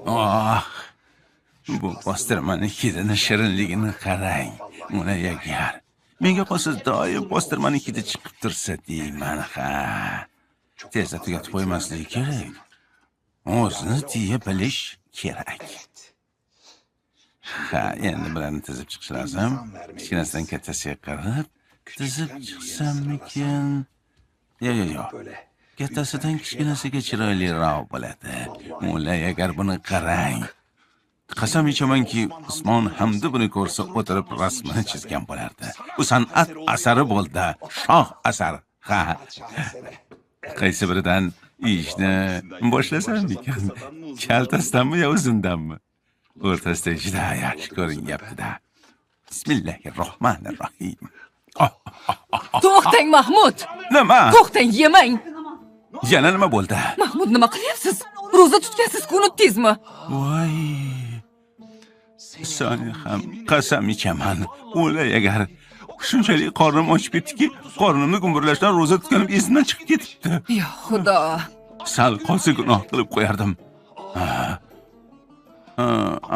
Oh, bu bostirmani hidini shirinligini qarang. Mulay agar menga qolsa doim bostirmani hidi chiqib tursa deyman, ha. Tezda tugatib qo'ymaslik kerak. O'zini tiya bilish kerak. Ha, endi bularni tizib chiqish lozim. Kichkinasidan kattasiga qarab tizib chiqsammikin? Yo'q, yo'q, yo'q. Kattasidan kichkinasiga chiroyliroq bo'ladi. Mulay agar buni qarang. Qasam ichamanki, Usmon Hamdi buni ko'rsa o'tirib rasmini chizgan bo'lardi. Bu san'at asari bo'ldi, shoh asar. Ha. Qaysi biridan ishni boshlasammikan? Kaltasidanmi yo uzundanmi? O'rtasida juda yaxshi ko'rinyapti-da. Bismillahirrohmanirrohim. To'xtang, Mahmud. Nima? To'xtang, yemang. Yana nima bo'ldi? Mahmud, nima qilyapsiz? Ro'za tutgansiz-ku, unutdingizmi? Voy. Soni ham qasam ichaman. O'lay agar shunchalik qornim ochib ketdiki, qornimni gumburlashdan ro'za tutganim esimdan chiqib ketibdi. Ya Xudo. Sal qolsa gunoh qilib qo'yardim.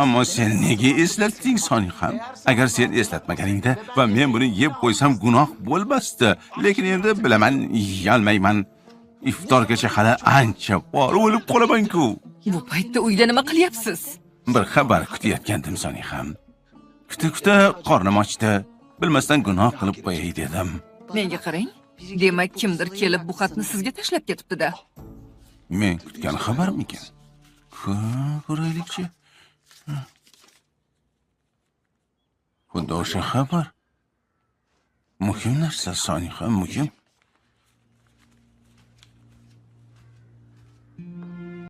Ammo sen nega eslatding, Sonixon? Agar sen eslatmaganingda va men buni yeb qo'ysam gunoh bo'lmasdi. Lekin endi bilaman, yeyolmayman. Iftorgacha hali ancha bor, o'lib qolaman-ku. Bu paytda uyda nima qilyapsiz? Bir xabar kutayotgandim, Sonixon. Kuta-kuta qornim ochdi. Bilmasdan gunoh qilib qo'yay dedim. Menga qarang. Demak, kimdir kelib bu xatni sizga tashlab ketibdi-da. Men kutgan xabarmikan? Ko'raylikchi. Xuddi o'sha xabar. Muhim narsa, Sonixon, muhim.